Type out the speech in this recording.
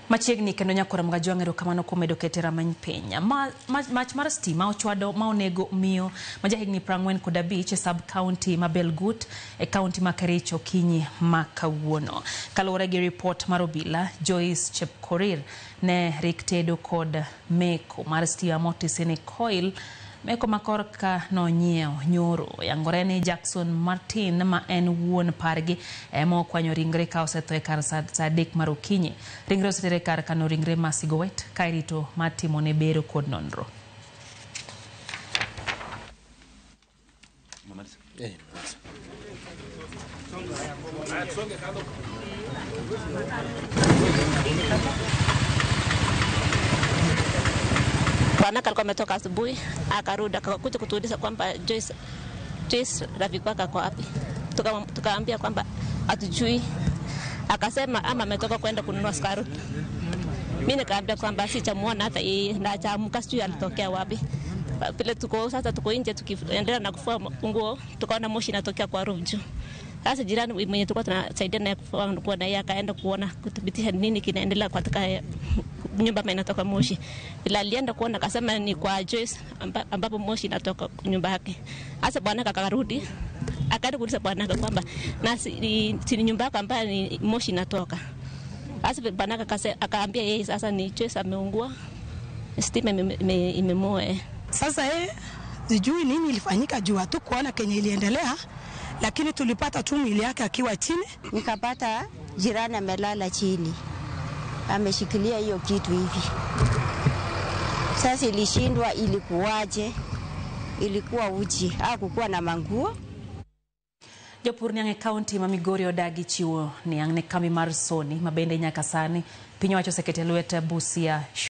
Machiegni kendo nyakora Mgajwang' erokamano kuom medo kete rameny piny. Mach mar stima ochwado ma onego miyo ma jahigni 45 e sub county ma Belgut e county ma Kericho okinyi ma kawuono. Kaluwore gi ripot mar obila, Joyce Chepkorir ne rik tedo kod meko mar stima motisi ni coil meko ma korka nonyiewo nyoro. Yangore ni Jackson Martin ma en wuon pargi ema okwanyo ringre ka osetho e kar saa 3 mar okinyi. Ringre osetere kar kano ringre ma Sigowet ka irito mar timone bero kod nonro. Bwanake alikuwa ametoka asubuhi akarudi akakuja kutuuliza kwamba Joyce rafiki wake ako wapi. Tukaambia kwamba hatujui. Akasema ama ametoka kwenda kununua sukari. Mimi nikaambia kwamba sijamuona hata yeye na hajaamka, sijui alitokea wapi. Vile tuko sasa tuko nje tukiendelea na kufua nguo, tukaona moshi inatokea kwa roof juu. Sasa jirani mwenye tulikuwa tunasaidia naye kufua nguo na yeye akaenda kuona kuthibitisha nini kinaendelea katika nyumba ambayo inatoka moshi. Bila alienda kuona akasema ni kwa Joyce ambapo moshi inatoka nyumba yake. Sasa bwana akarudi akaenda kuuliza bwana kwamba na si nyumba yako ambayo ni moshi inatoka. Sasa bwana akaambia yeye sasa ni Joyce ameungua, stima imemoe. Sasa sijui nini ilifanyika juu hatukuona kenye iliendelea, lakini tulipata tu mwili yake akiwa chini. Nikapata jirani amelala chini, ameshikilia hiyo kitu hivi. Sasa ilishindwa ilikuwaje, ilikuwa uchi, hakukuwa na manguo. Jopur niang' e kaunti ma Migori odagi chiwo niang' ne kambi mar Sony ma bende nyaka sani piny owacho oseketo e lwet Busia.